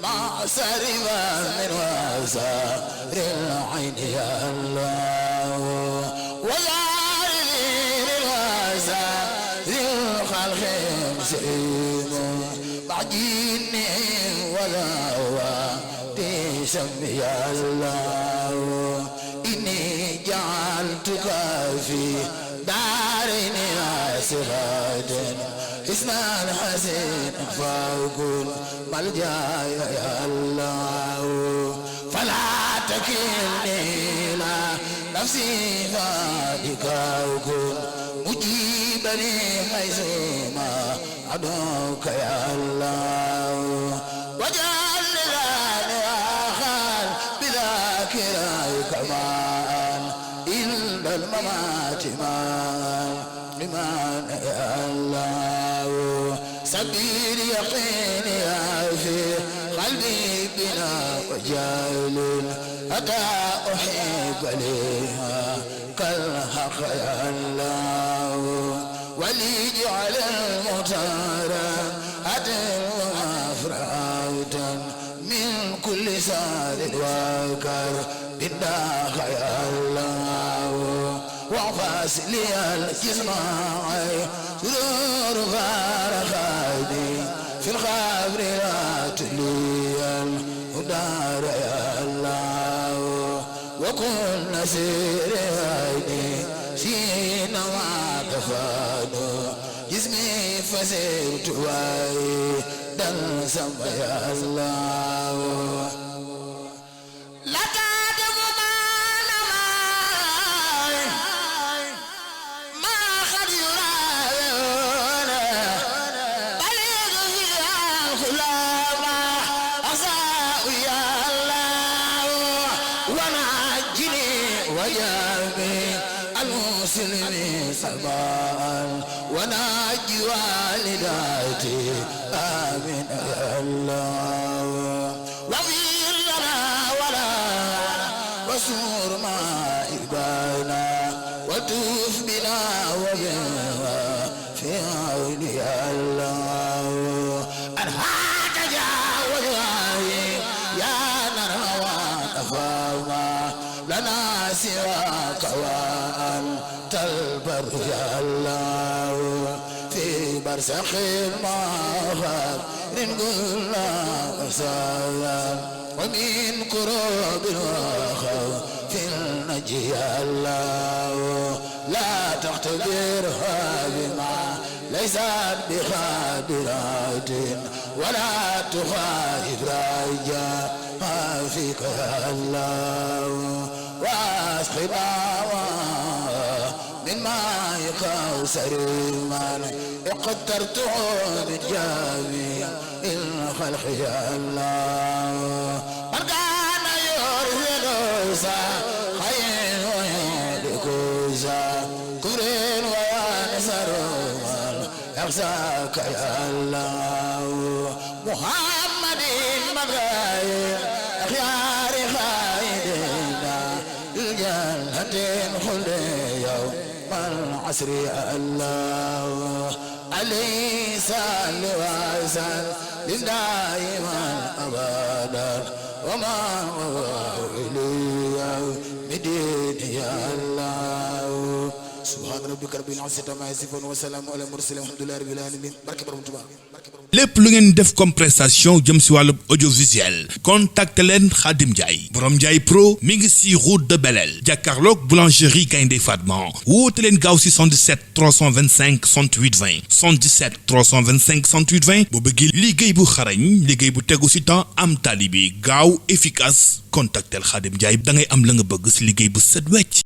ما سرما من وزار العين يا الله وزار الوزار الخلق مسلم بعديني ولا وادي سمي يا الله إني جعلتك في دارين سراد اسمع الحسين فاقول ملجا يا الله فلا تكلني إلى نفسي فادك وكن مجيبني حيث ما أدعوك يا الله وجعل لنا آخر بذاكرك معا إلا الممات لمن يا الله سبيل يقيني في قلبي بنا وجال أتى أحب ليها كالحق يا الله ولي جعل المطار أدل ومفرعوتا من كل سار وكر بالداخل يا الله وعفاس لي الجسماعي سرور غارخايدي في الخبر لا تلي الهدار يا الله وكل نسير عيني سين ما تفادو جسمي فسرت واي دل سما يا الله وناجي والداتي آمين يا الله وغفر لنا ولا وسور ما إبانا وتوف بنا وبنا في عون يا الله أنها تجاوز يا نروى فما لنا سواك وأنت البر يا الله في برزخ المغفر نقول سلام ومن كروب وخوف النجي يا الله لا تعتبرها بما ليست بخادرات ولا تخاف رجاء فيك يا الله واسقنا من ماء كوثر من اقترته بالجامع الخلق يا الله من كان يريد خير ويهلك كبر وينصر يخزاك يا الله محمد مغاير خيار خايدنا الجنة خلد يوم العصر يا الله عليه صل وسلم دائما ابدا وما هو الي مدين يا الله سبحان ربك رب العزة عما يصفون وسلام على المرسلين والحمد لله رب العالمين barke borom Tuubaa lépp lu ngeen def comme prestation jëm si wàllu audiovisuel contacte leen Khadim Ndiaye borom Ndiaye Pro mi ngi si route de Belel jàkkaarloog boulangerie Gaynde Fatma woote leen gaaw si 77 325 68 20 77 325 68 20 bu bëggee liggéey bu xarañ liggéey bu tegu si temps am tali bi gaaw efficace contactel Khadim Ndiaye da ngay am la nga bëgg si liggéey bu set wecc